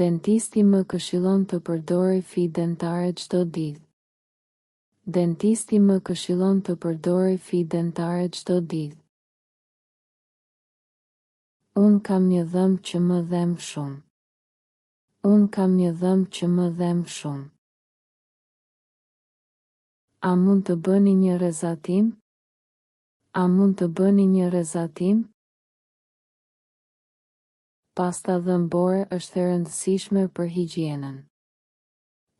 Dentisti më këshillon të përdorë fije dentare çdo ditë. Dentisti më këshillon të përdorë fije dentare çdo ditë. Unë kam një dhëmb që më dhemb shumë. Unë kam një dhëmb që më dhemb shumë. A mund të bëni një rrezatim? A mund të bëni një rrezatim? Pasta dhëmbore është e rëndësishme për higjienën.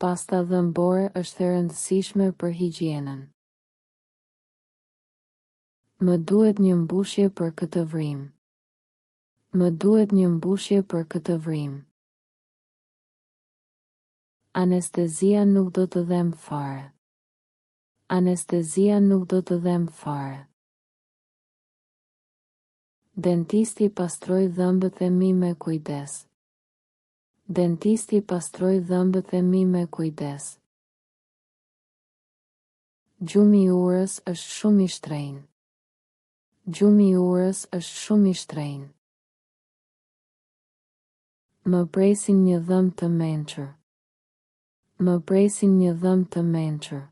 Pasta dhëmbore është e rëndësishme për higjienën. Më duhet një mbushje për këtë vrimë. Më duhet një mbushje për këtë vrimë. Anestezia nuk do të dhembë fare. Anestezia nuk do të dhembë fare. Dentisti pastroi dhëmbët e mi me kujdes. Dentisti pastroi dhëmbët e mi me kujdes. Gjumi i urës është shumë i shtrenjtë. Gjumi i urës është shumë i shtrenjtë. Më presin një dhëmb të mençur. Më presin një dhëmb të mençur.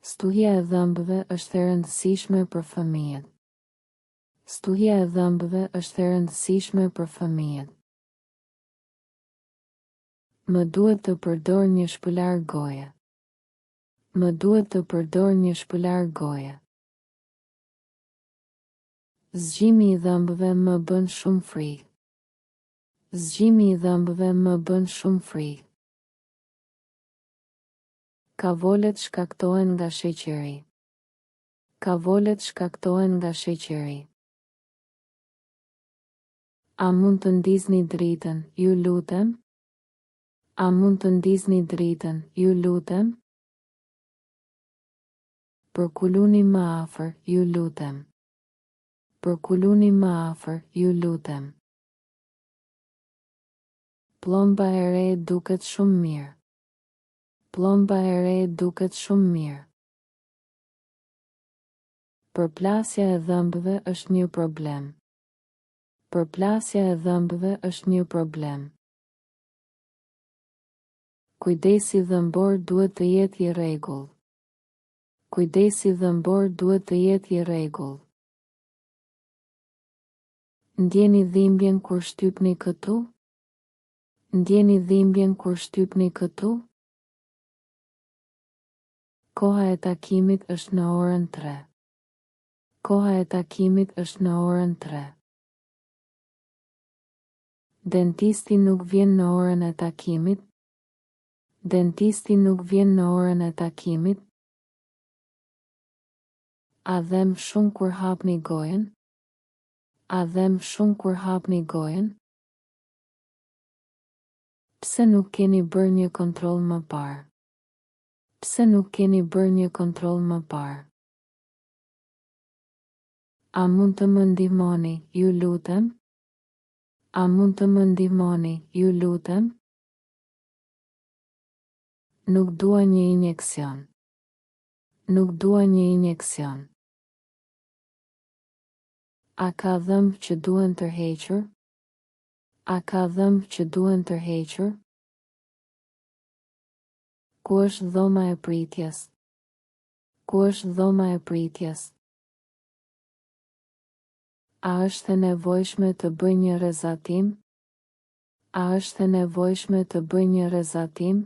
Stuhia e dhëmbëve është e rëndësishme për fëmijët. Stuhia e dhëmbëve është e rëndësishme për fëmijët. Më duhet të përdor një shpëlarë goje. Më duhet të përdor një shpëlarë goje. Zgjimi i dhëmbëve më bën shumë frikë. Zgjimi i dhëmbëve më bën shumë frikë. Kavolet shkaktohen nga sheqeri. Kavolet shkaktohen nga sheqeri. A mund të ndizni dritën, ju lutem? A mund të ndizni dritën, ju lutem? Përkuluni më afër, ju lutem. Përkuluni më afër, ju lutem. Pllomba e re duket shumë mirë. Pllomba e re duket shumë mirë. Përplasja e dhëmbëve është një problem. Përplasja e dhëmbëve është një problem. Kujdesi dhëmbor duhet të jetë i rregullt. Kujdesi dhëmbor duhet të jetë i rregullt. Ndjeni dhimbjen kur shtypni këtu? Ndjeni dhimbjen kur shtypni këtu? Koha e takimit është në orën 3. Koha e takimit është në orën 3. Dentisti nuk vjen në orën e takimit. Dentisti nuk vjen në orën e takimit. A dhemb shumë kur hapni gojën? A dhemb shumë kur hapni gojën? Pse nuk keni bërë një kontroll më parë? Pse nuk keni bërë një kontroll më parë? A mund të më ndihmoni, ju lutem? A mund të më ndihmoni, ju lutem? Nuk dua një injeksion. Nuk dua një injeksion. A ka dhëmbë që duhen tërhequr? A ka dhëmbë që duhen tërhequr? Ku është dhoma e pritjes? Ku është dhoma e pritjes? A është e nevojshme të bëj një rrezatim? A është e nevojshme të bëj një rrezatim?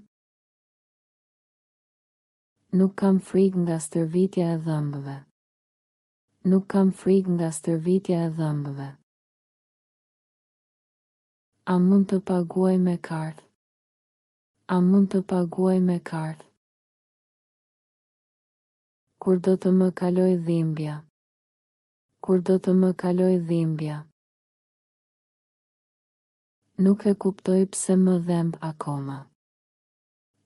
Nuk kam frikë nga stërvitja e dhëmbëve. Nuk kam frikë nga stërvitja e dhëmbëve. A mund të paguaj me kartë? A mund të paguaj me kartë? Kur do të më kalojë dhimbja? Kur do të më kalojë dhimbja? Nuk e kuptoj pse më dhemb akoma.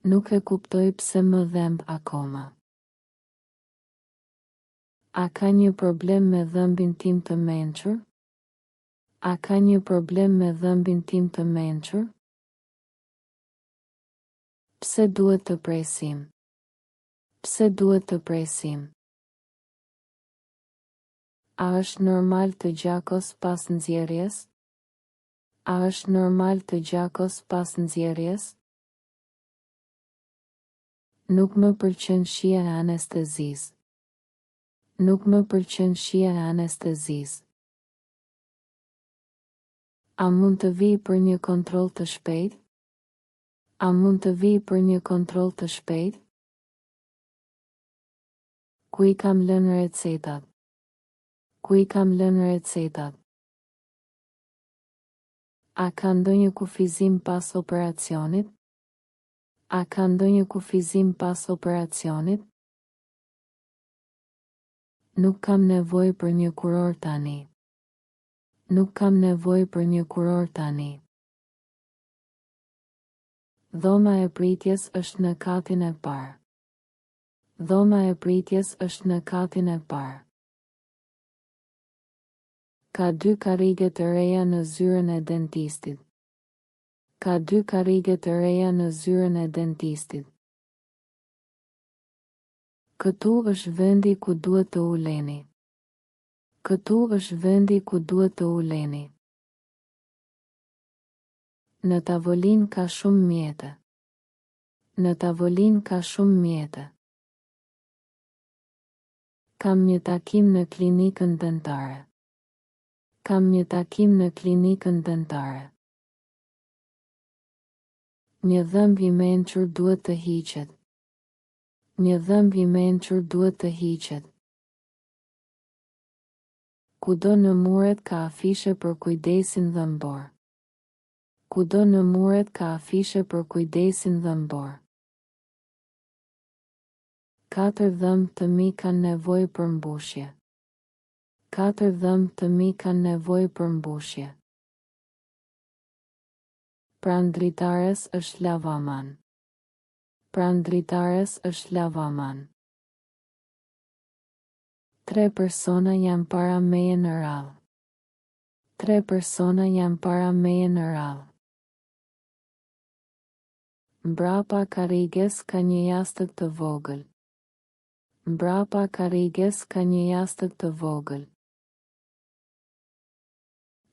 Nuk e kuptoj pse më dhemb akoma. A ka një problem me dhëmbin tim të mençur? A ka një problem me dhëmbin tim të mençur? Pse duhet të presim? Pse duhet të presim? A është normal të gjakos pas nxjerrjes? A është normal të gjakos pas nxjerrjes? Nuk më pëlqen shija e anestezisë. Nuk më pëlqen shija e anestezisë. A mund të vij për një kontroll të shpejtë? A mund të vij për një kontroll të shpejtë? Ku i kam lënë recetat? Ku i kam lënë recetat? A ka ndonjë kufizim pas operacionit? A ka ndonjë kufizim pas operacionit? Nuk kam nevojë për një kurorë tani. Nuk kam nevojë për një kurorë tani. Dhoma e pritjes është në katin e parë. Dhoma e pritjes është në katin e parë. Ka dy karrige të reja në zyrën e dentistit. Ka dy karrige të reja në zyrën e dentistit. Këtu është vendi ku duhet të uleni. Këtu është vendi ku duhet të uleni. Në tavolinë ka shumë mjete. Në tavolinë ka shumë mjete. Kam një takim në klinikën dentare. Kam një takim në klinikën dentare. Një dhëmb i mençur duhet të hiqet. Një dhëmb i mençur duhet të hiqet. Kudo në muret ka afishe për kujdesin dhëmbor. Kudo në muret ka afishe për kujdesin dhëmbor. Katër dhëmbë të mi kanë nevojë për mbushje. Katër dhëmbë të mi kanë nevojë për mbushje. Pranë dritares është lavaman. Pranë dritares është lavaman. Tre persona janë para meje në radhë. Tre persona janë para meje në radhë. Mbrapa karriges ka një jastëk të vogël. Mbrapa karriges ka një jastëk të vogël.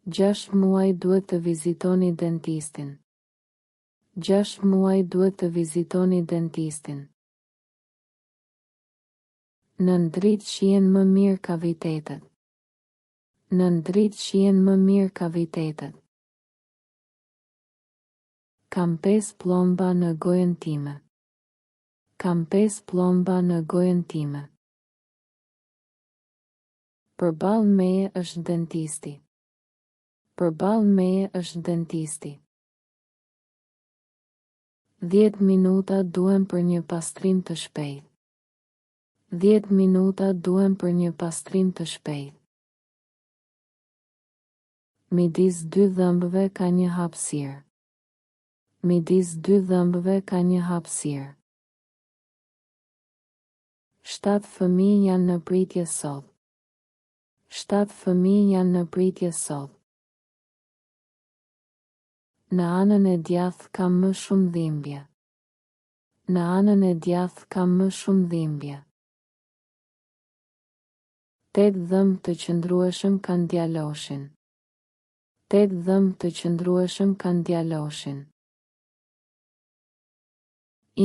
Gjashtë muaj duhet të vizitoni dentistin. Gjashtë muaj duhet të vizitoni dentistin. Nën dritë shihen më mirë kavitetet. Nën dritë shihen më mirë kavitetet. Kam pesë pllomba në gojën time. Kam pesë pllomba në gojën time. Përballë meje është dentisti. Përballë meje është dentisti. Dhjetë minuta duhen për një pastrim të shpejtë. Dhjetë minuta duhen për një pastrim të shpejtë. Midis dy dhëmbëve ka një hapësirë. Midis dy dhëmbëve ka një hapësirë. Shtatë fëmijë janë në pritje sot. Shtatë fëmijë janë në pritje sot. Në anën e djathtë kam më shumë dhimbje. Në anën e djathtë kam më shumë dhimbje. Tetë dhëmbë të qëndrueshëm kanë djaloshin. Tetë dhëmbë të qëndrueshëm kanë djaloshin.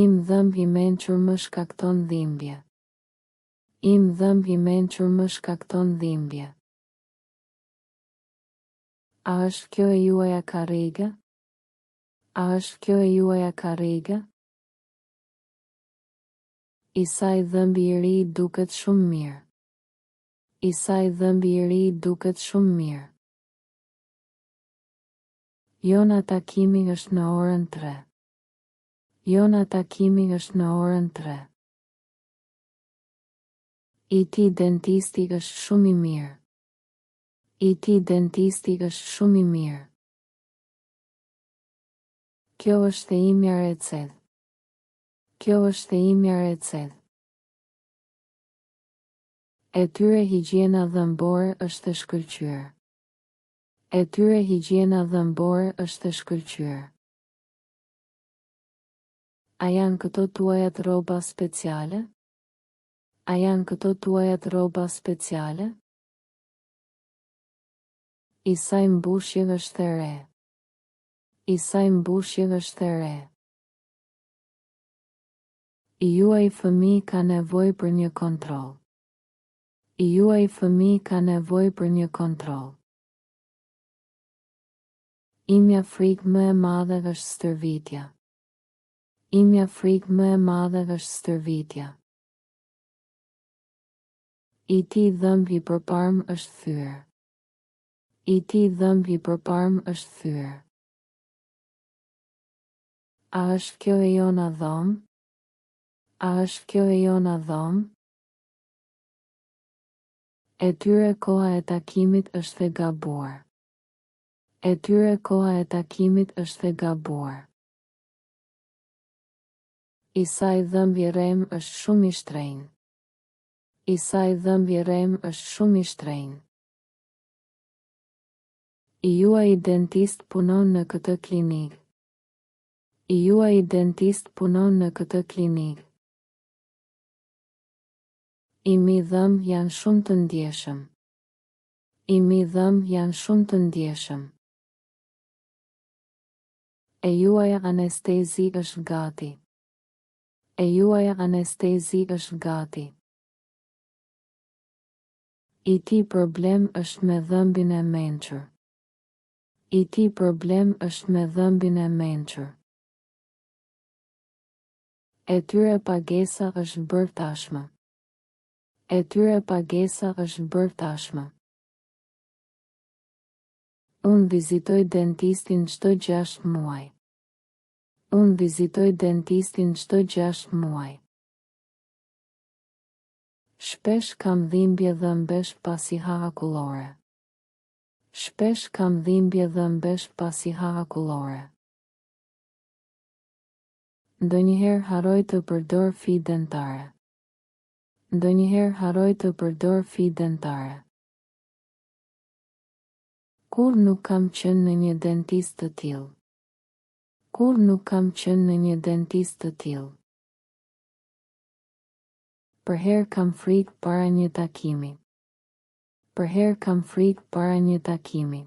Im dhëmb i mençur më shkakton dhimbje. Im dhëmb i mençur më shkakton dhimbje. A është kjo e juaja karrige? A është kjo e juaja karrige? Isai dhëmbi i ri duket shumë mirë. Isai dhëmbi i ri duket shumë mirë. Jona takimi është në orën tre. Jona takimi është në orën tre. I ti dentisti është shumë i mirë. I ti dentisti është shumë i mirë. Kjo është e imja recetë. Kjo është e imja recetë. E tyre higjiena dhëmbore është e shkëlqyer. E tyre higjiena dhëmbore është e shkëlqyer. A janë këto tuajat rroba speciale? A janë këto tuajat rroba speciale? Isaj mbushje është e re. I saj mbushje është e re. I juaji fëmijë ka nevojë për një kontroll. I juaji fëmijë ka nevojë për një kontroll. Imja frikë më e madhe është stërvitja. Imja frikë më e madhe është stërvitja. I tij dhëmb i përparmë është thyer. I tij dhëmb i përparmë është thyer. A është kjo e jona dhomë? A është kjo e jona dhomë? E tyre koha e takimit është e gabuar. E tyre koha e takimit është e gabuar. I saj dhëmb i rremë është shumë i shtrenjtë. I saj dhëmb i rremë është shumë i shtrenjtë. I juaji dentist punon në këtë klinikë. I juaji dentist punon në këtë klinikë. Imi dhëmbë janë shumë të ndjeshëm. Imi dhëmbë janë shumë të ndjeshëm. E juaja anestezi është gati. E juaja anestezi është gati. I tij problem është me dhëmbin e mençur. I tij problem është me dhëmbin e mençur. E tyre pagesa është bërë tashmë. E tyre pagesa është bërë tashmë. Unë vizitoj dentistin çdo gjashtë muaj. Unë vizitoj dentistin çdo gjashtë muaj. Shpesh kam dhimbje dhëmbesh pasi ha akullore. Shpesh kam dhimbje dhëmbesh pasi ha akullore. Ndonjëherë harroj të përdor fije dentare. Ndonjëherë harroj të përdor fije dentare. Kurrë nuk kam qenë në një dentist të tillë. Kurrë nuk kam qenë në një dentist të tillë. Përherë kam frikë para një takimi. Përherë kam frikë para një takimi.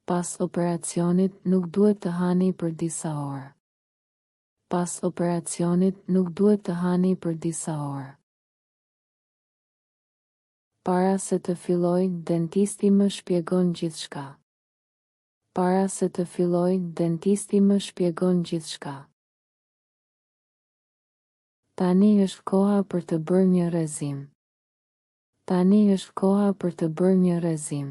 Pas operacionit nuk duhet të hani për disa orë. Pas operacionit nuk duhet të hani për disa orë. Para se të filloj, dentisti më shpjegon gjithçka. Para se të filloj, dentisti më shpjegon gjithçka. Tani është koha për të bërë një rrezim. Tani është koha për të bërë një rrezim.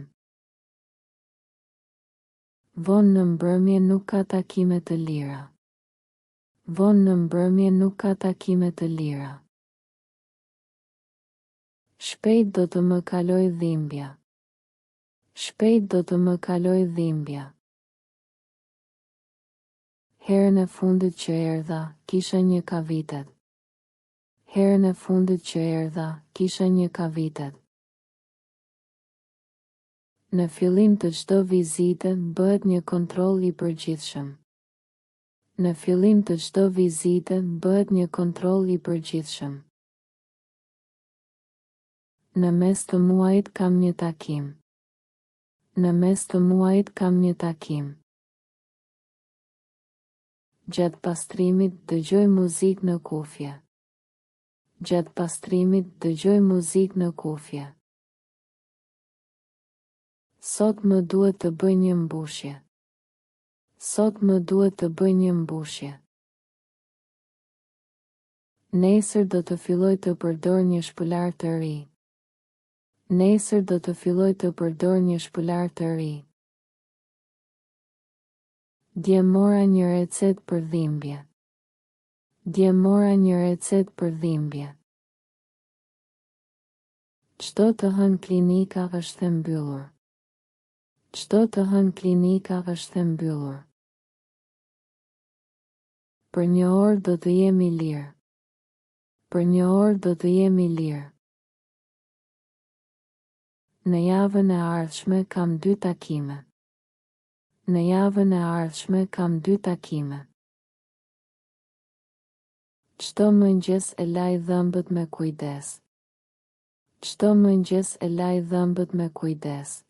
Vonë në mbrëmje nuk ka takime të lira. Vonë në mbrëmje nuk ka takime të lira. Shpejt do të më kalojë dhimbja. Shpejt do të më kalojë dhimbja. Herën e fundit që erdha, kisha një kavitet. Herën e fundit që erdha, kisha një kavitet. Në fillim të çdo vizite bëhet një kontroll i përgjithshëm. Në fillim të çdo vizite bëhet një kontroll i përgjithshëm. Në mes të muajit kam një takim. Në mes të muajit kam një takim. Gjatë pastrimit dëgjoj muzikë në kufje. Gjatë pastrimit dëgjoj muzikë në kufje. Sot më duhet të bëj një mbushje. Sot më duhet të bëj një mbushje. Nesër do të filloj të përdor një shpëlar të ri. Nesër do të filloj të përdor një shpëlar të ri. Dje mora një recetë për dhimbje. Dje mora një recetë për dhimbje. Çdo të hënë klinika është e mbyllur. Çdo të hënë klinika është e mbyllur. Për një orë do të jem i lirë. Për një orë do të jem i lirë. Në javën e ardhshme kam dy takime. Në javën e ardhshme kam dy takime. Çdo mëngjes e laj dhëmbët me kujdes. Çdo mëngjes e laj dhëmbët me kujdes.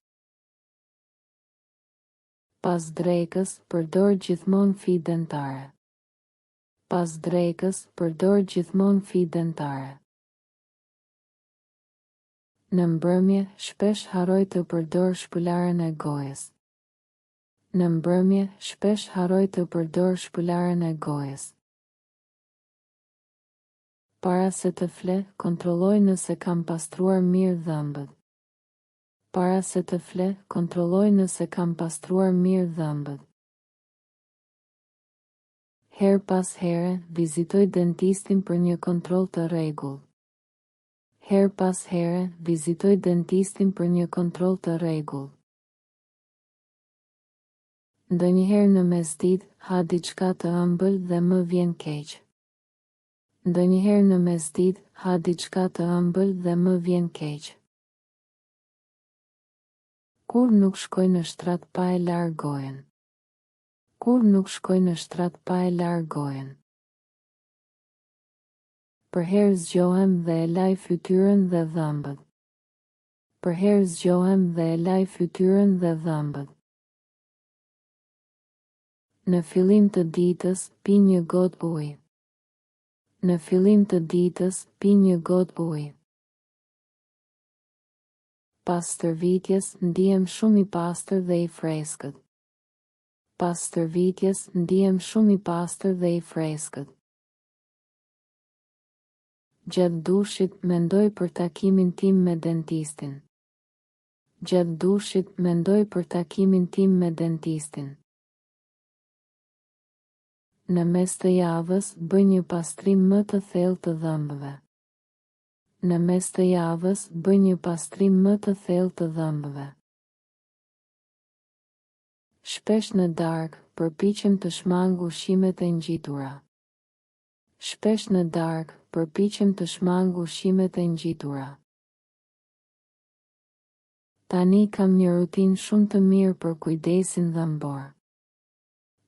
Pas drekës, përdor gjithmonë fije dentare. Pas drekës, përdor gjithmonë fije dentare. Në mbrëmje, shpesh harroj të përdor shpëlarjen e gojës. Në mbrëmje, shpesh harroj të përdor shpëlarjen e gojës. Para se të fle, kontrolloj nëse kam pastruar mirë dhëmbët. Para se të fle, kontrolloj nëse kam pastruar mirë dhëmbët. Herë pas here, vizitoj dentistin për një kontroll të rregullt. Herë pas here, vizitoj dentistin për një kontroll të rregullt. Ndonjëherë në mesditë, ha diçka të ëmbël dhe më vjen keq. Ndonjëherë në mesditë, ha diçka të ëmbël dhe më vjen keq. Kurrë nuk shkoj në shtrat pa e larë gojën. Kurrë nuk shkoj në shtrat pa e larë gojën. Përherë zgjohem dhe e laj fytyrën dhe dhëmbët. Përherë zgjohem dhe e laj fytyrën dhe dhëmbët. Në fillim të ditës, pi një gotë ujë. Në fillim të ditës, pi një gotë ujë. Pas stërvitjes, ndihem shumë i pastër dhe i freskët. Pas stërvitjes, ndihem shumë i pastër dhe i freskët. Gjatë dushit, mendoj për takimin tim me dentistin. Gjatë dushit, mendoj për takimin tim me dentistin. Në mes të javës, bëj një pastrim më të thellë të dhëmbëve. Në mes të javës, bëj një pastrim më të thellë të dhëmbëve. Shpesh në darkë, përpiqem të shmang ushqimet e ngjitura. Shpesh në darkë, përpiqem të shmang ushqimet e ngjitura. Tani kam një rutinë shumë të mirë për kujdesin dhëmbor.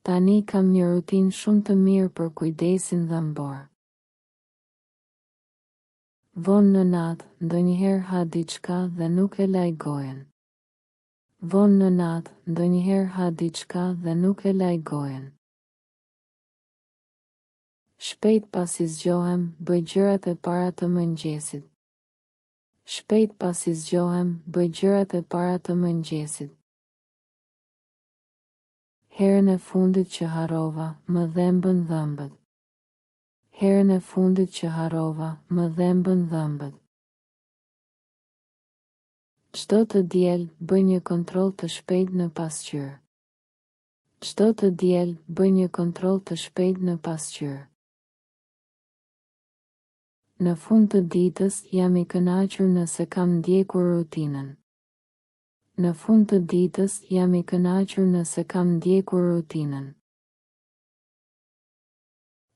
Tani kam një rutinë shumë të mirë për kujdesin dhëmbor. Vonë në natë, ndonjëherë ha diçka dhe nuk e laj gojën. Vonë në natë, ndonjëherë ha diçka dhe nuk e laj gojën. Shpejt pasi zgjohem, bëj gjërat e para të mëngjesit. Shpejt pasi zgjohem, bëj gjërat e para të mëngjesit. Herën e fundit që harrova, më dhembën dhëmbët. Herën e fundit që harrova, më dhembën dhëmbët. Çdo të diel, bëj një kontroll të shpejtë në pasqyrë. Çdo të diel, bëj një kontroll të shpejtë në pasqyrë. Në fund të ditës, jam i kënaqur nëse kam ndjekur rutinën. Në fund të ditës, jam i kënaqur nëse kam ndjekur rutinën.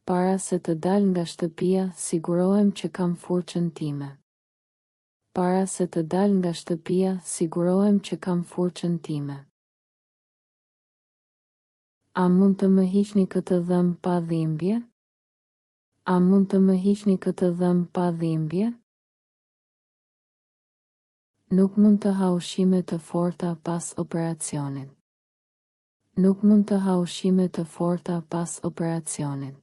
Para se të dal nga shtëpia, sigurohem që kam furçën time. Para se të dal nga shtëpia, sigurohem që kam furçën time. A mund të më hiqni këtë dhëmb pa dhimbje? A mund të më hiqni këtë dhëmb pa dhimbje? Nuk mund të ha ushqime të forta pas operacionit. Nuk mund të ha ushqime të forta pas operacionit.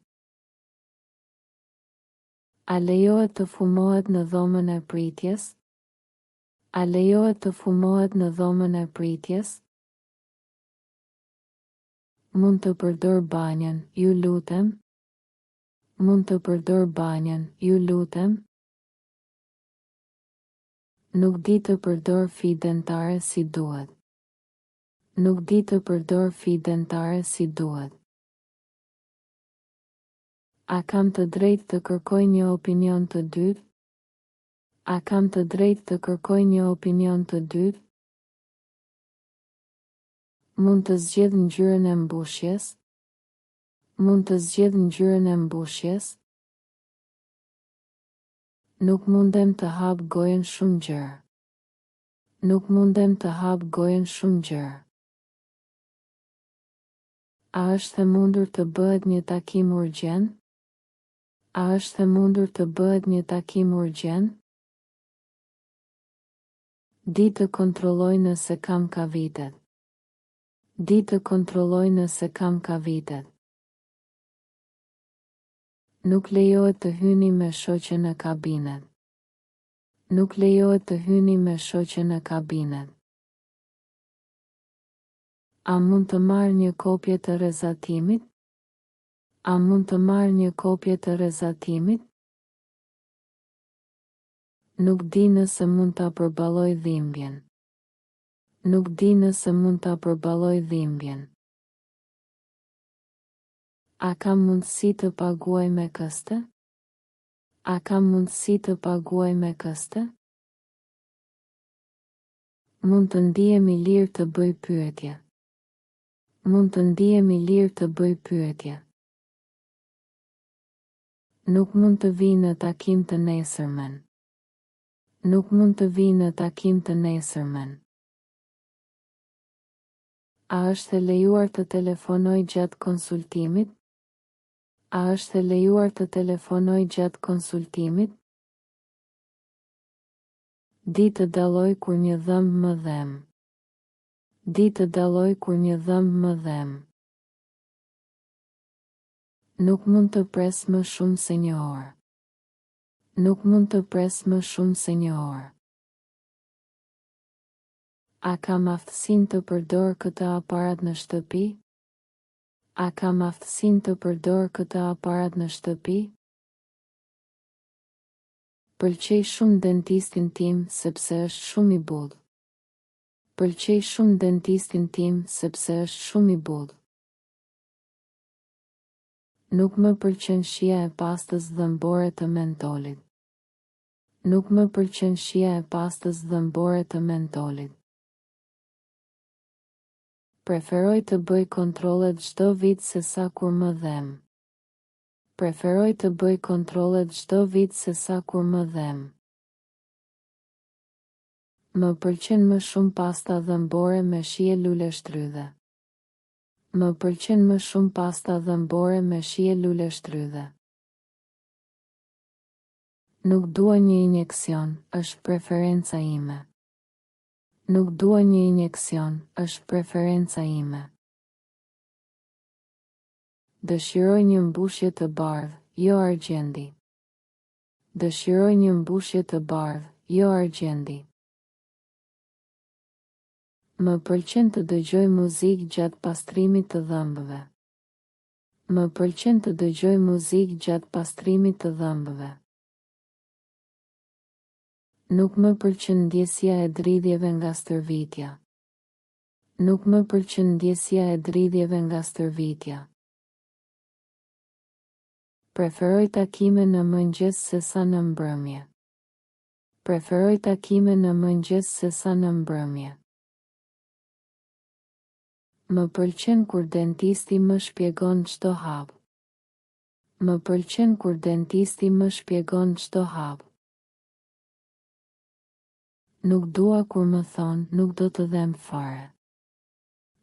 A lejohet të fumohet në dhomën e pritjes? A lejohet të fumohet në dhomën e pritjes? Mund të përdor banjën, ju lutem? Mund të përdor banjën, ju lutem? Nuk di të përdor fije dentare si duhet. Nuk di të përdor fije dentare si duhet. A kam të drejtë të kërkoj një opinion të dytë? A kam të drejtë të kërkoj një opinion të dytë? Mund të zgjedh ngjyrën e mbushjes? Mund të zgjedh ngjyrën e mbushjes? Nuk mundem të hap gojën shumë gjerë. Nuk mundem të hap gojën shumë gjerë. A është e mundur të bëhet një takim urgjent? A është e mundur të bëhet një takim urgjent? Di të kontrolloj nëse kam kavitet. Di të kontrolloj nëse kam kavitet. Nuk lejohet të hyni me shoqe në kabinet. Nuk lejohet të hyni me shoqe në kabinet. A mund të marr një kopje të rrezatimit? A mund të marr një kopje të rrezatimit? Nuk di nëse mund ta përballoj dhimbjen. Nuk di nëse mund ta përballoj dhimbjen. A kam mundësi të paguaj me këste? A kam mundësi të paguaj me këste? Mund të ndihem i lirë të bëj pyetje. Mund të ndihem i lirë të bëj pyetje. Nuk mund të vij në takim të nesërmen. Nuk mund të vij në takim të nesërmen. A është e lejuar të telefonoj gjatë konsultimit? A është e lejuar të telefonoj gjatë konsultimit? Di të dalloj kur një dhëmb më dhemb. Di të dalloj kur një dhëmb më dhemb. Nuk mund të pres më shumë se një orë. Nuk mund të pres më shumë se një orë. A kam aftësinë të përdor këtë aparat në shtëpi? A kam aftësinë të përdor këtë aparat në shtëpi? Pëlqej shumë dentistin tim sepse është shumë i butë. Pëlqej shumë dentistin tim sepse është shumë i butë. Nuk më pëlqen shija e pastës dhëmbore të mentolit. Nuk më pëlqen shija e pastës dhëmbore të mentolit. Preferoj të bëj kontrollet çdo vit se sa kur më dhemb. Preferoj të bëj kontrollet çdo vit se sa kur më dhemb. Më pëlqen më shumë pasta dhëmbore me shije luleshtrydhe. Më pëlqen më shumë pasta dhëmbore me shije luleshtrydhe. Nuk dua një injeksion, është preferenca ime. Nuk dua një injeksion, është preferenca ime. Dëshiroj një mbushje të bardhë, jo argjendi. Dëshiroj një mbushje të bardhë, jo argjendi. Më pëlqen të dëgjoj muzikë gjatë pastrimit të dhëmbëve. Më pëlqen të dëgjoj muzikë gjatë pastrimit të dhëmbëve. Nuk më pëlqen ndjesia e dridhjeve nga stërvitja. Nuk më pëlqen ndjesia e dridhjeve nga stërvitja. Preferoj takime në mëngjes sesa në mbrëmje. Preferoj takime në mëngjes sesa në mbrëmje. Më pëlqen kur dentisti më shpjegon çdo hap. Më pëlqen kur dentisti më shpjegon çdo hap. Nuk dua kur më thonë nuk do të dhemb fare.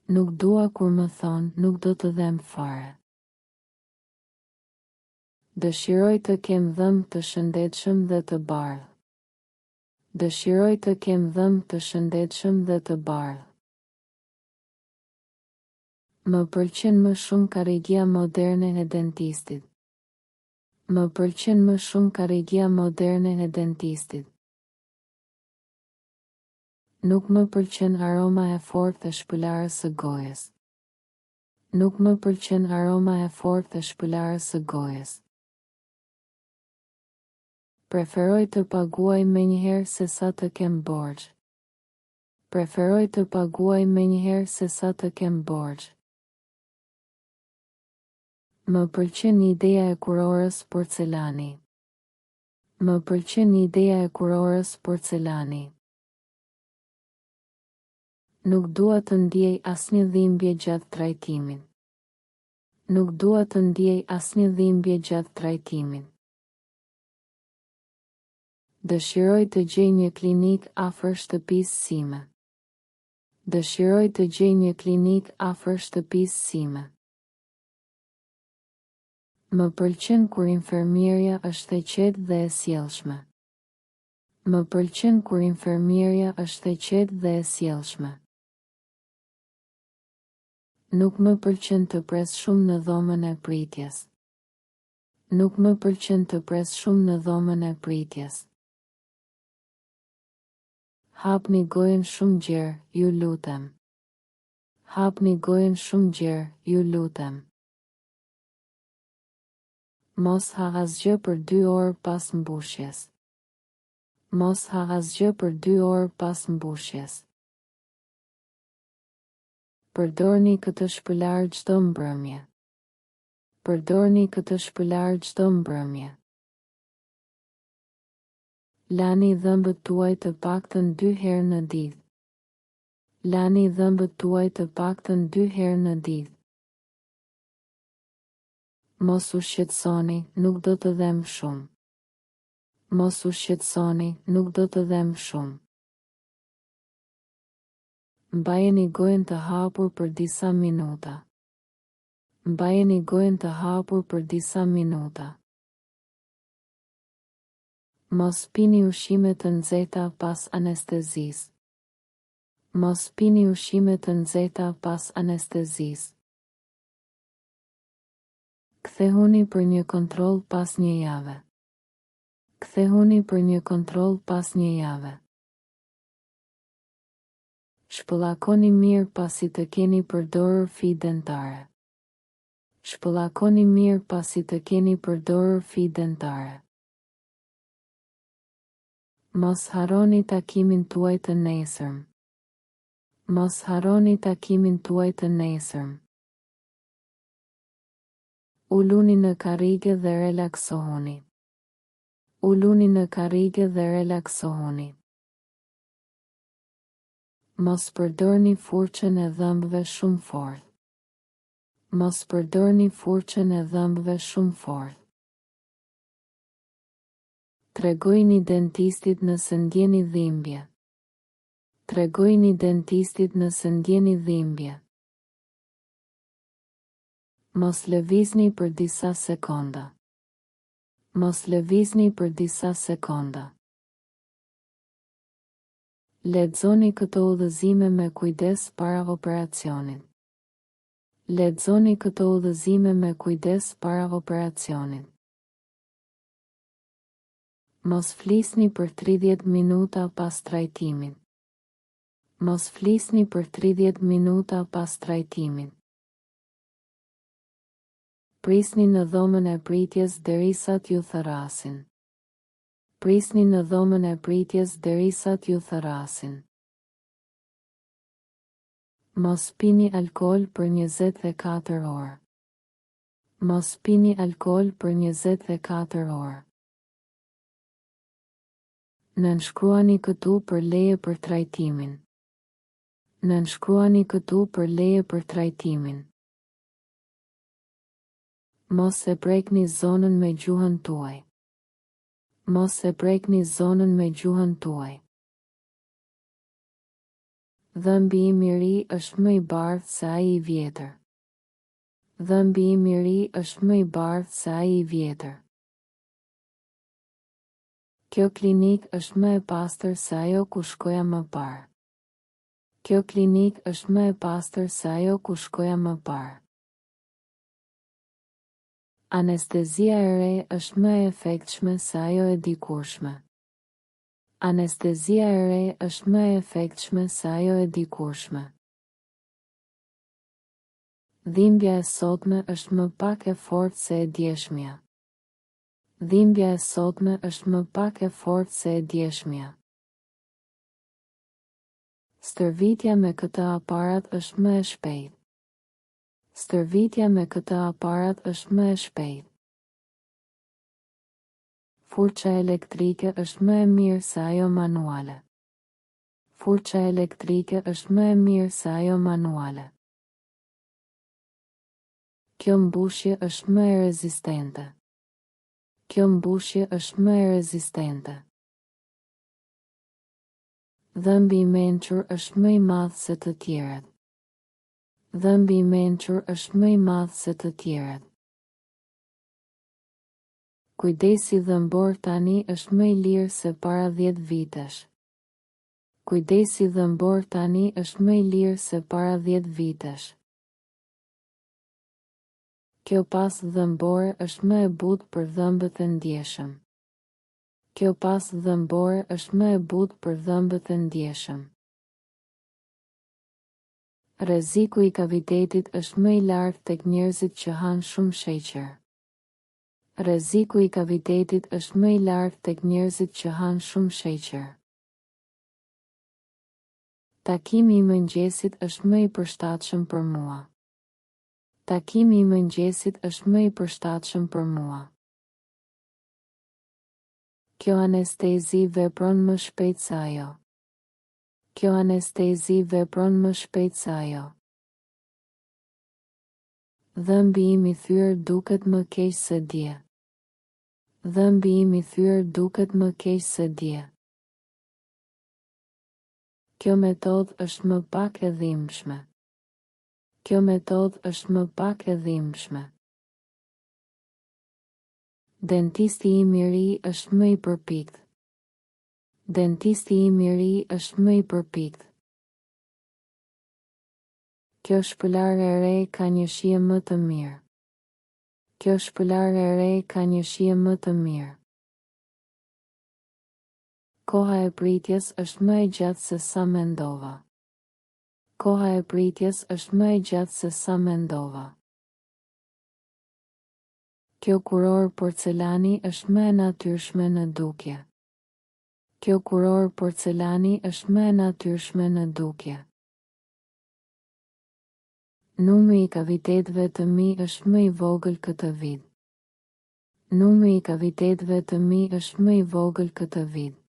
Nuk dua kur më thonë nuk do të dhemb fare. Dëshiroj të kem dhëmbë të shëndetshëm dhe të bardhë. Dëshiroj të kem dhëmbë të shëndetshëm dhe të bardhë. Më pëlqen më shumë karrigia moderne e dentistit. Më pëlqen më shumë karrigia moderne e dentistit. Nuk më pëlqen aroma e fortë e shpëlarës së gojës. Nuk më pëlqen aroma e fortë e shpëlarës së gojës. Preferoj të paguaj menjëherë se sa të kem borxh. Preferoj të paguaj menjëherë se sa të kem borxh. Më pëlqen ideja e kurorës porcelani. Më pëlqen ideja e kurorës porcelani. Nuk dua të ndiej asnjë dhimbje gjatë trajtimit. Nuk dua të ndiej asnjë dhimbje gjatë trajtimit. Dëshiroj të gjej një klinikë afër shtëpisë sime. Dëshiroj të gjej një klinikë afër shtëpisë sime. Më pëlqen kur infermierja është e qetë dhe e sjellshme. Më pëlqen kur infermierja është e qetë dhe e sjellshme. Nuk më pëlqen të pres shumë në dhomën e pritjes. Nuk më pëlqen të pres shumë në dhomën e pritjes. Hapni gojën shumë gjerë, ju lutem. Hapni gojën shumë gjerë, ju lutem. Mos ha asgjë për dy orë pas mbushjes. Mos ha asgjë për dy orë pas mbushjes. Përdorni këtë shpëlarë çdo mbrëmje. Përdorni këtë shpëlarë çdo mbrëmje. Lani dhëmbët tuaj të paktën dy herë në ditë. Lani dhëmbët tuaj të paktën dy herë në ditë. Mos u shqetësoni, nuk do të dhembë shumë. Mos u shqetësoni, nuk do të dhembë shumë. Mbajeni gojën të hapur për disa minuta. Mbajeni gojën të hapur për disa minuta. Mos pini ushqime të nxehta pas anestezisë. Mos pini ushqime të nxehta pas anestezisë. Kthehuni për një kontroll pas një jave. Kthehuni për një kontroll pas një jave. Shpëllakoni mirë pasi të keni përdorur fije dentare. Shpëllakoni mirë pasi të keni përdorur fije dentare. Mos harroni takimin tuaj të nesërm. Mos harroni takimin tuaj të nesërm. Uluni në karrige dhe relaksohuni. Uluni në karrige dhe relaksohuni. Mos përdorni furçën e dhëmbëve shumë fort. Mos përdorni furçën e dhëmbëve shumë fort. Tregojini dentistit nëse ndjeni dhimbje. Tregojini dentistit nëse ndjeni dhimbje. Mos lëvizni për disa sekonda. Mos lëvizni për disa sekonda. Lexoni këto udhëzime me kujdes para operacionit. Lexoni këto udhëzime me kujdes para operacionit. Mos flisni për 30 minuta pas trajtimit. Mos flisni për 30 minuta pas trajtimit. Prisni në dhomën e pritjes derisa t'ju thërrasin. Prisni në dhomën e pritjes derisa t'ju thërrasin. Mos pini alkool për 24 orë. Mos pini alkool për 24 orë. Nënshkruani këtu për leje për trajtimin. Nënshkruani këtu për leje për trajtimin. Mos e prekni zonën me gjuhën tuaj. Mos e prekni zonën me gjuhën tuaj. Dhëmbi im i ri është më i bardhë se ai i vjetër. Dhëmbi im i ri është më i bardhë se ai i vjetër. Kjo klinikë është më e pastër se ajo ku shkoja më parë. Kjo klinikë është më e pastër se ajo ku shkoja më parë. Anestezia e re është më e efektshme se ajo e dikurshme. Anestezia e re është më e efektshme se ajo e dikurshme. Dhimbja e sotme është më pak e fortë se e djeshmja. Dhimbja e sotme është më pak e fortë se e djeshmja. Stërvitja me këtë aparat është më e shpejtë. Stërvitja me këtë aparat është më e shpejtë. Furça elektrike është më e mirë se ajo manuale. Furça elektrike është më e mirë se ajo manuale. Kjo mbushje është më e rezistente. Kjo mbushje është më e rezistente. Dhëmbi i mençur është më i madh se të tjerët. Dhëmbi i mençur është më i madh se të tjerët. Kujdesi dhëmbor tani është më i lirë se para 10 vitesh. Kujdesi dhëmbor tani është më i lirë se para 10 vitesh. Kjo pastë dhëmbore është më e butë për dhëmbët e ndjeshëm. Kjo pastë dhëmbore është më e butë për dhëmbët e ndjeshëm. Rreziku i kavitetit është më i lartë tek njerëzit që hanë shumë sheqer. Rreziku i kavitetit është më i lartë tek njerëzit që hanë shumë sheqer. Takimi i mëngjesit është më i përshtatshëm për mua. Takimi i mëngjesit është më i përshtatshëm për mua. Kjo anestezi vepron më shpejt se ajo. Kjo anestezi vepron më shpejt se ajo. Dhëmbi im i thyer duket më keq se dje. Dhëmbi im i thyer duket më keq se dje. Kjo metodë është më pak e dhimbshme. Kjo metodë është më pak e dhimbshme. Dentisti im i ri është më i përpiktë. Dentisti im i ri është më i përpiktë. Kjo shpëlarë e re ka një shije më të mirë. Kjo shpëlarë e re ka një shije më të mirë. Koha e pritjes është më e gjatë se sa mendova. Koha e pritjes është më e gjatë se sa mendova. Kjo kurorë porcelani është më e natyrshme në dukje. Kjo kurorë porcelani është më e natyrshme në dukje. Numri i kaviteteve të mi është më i vogël këtë vit. Numri i kaviteteve të mi është më i vogël këtë vit.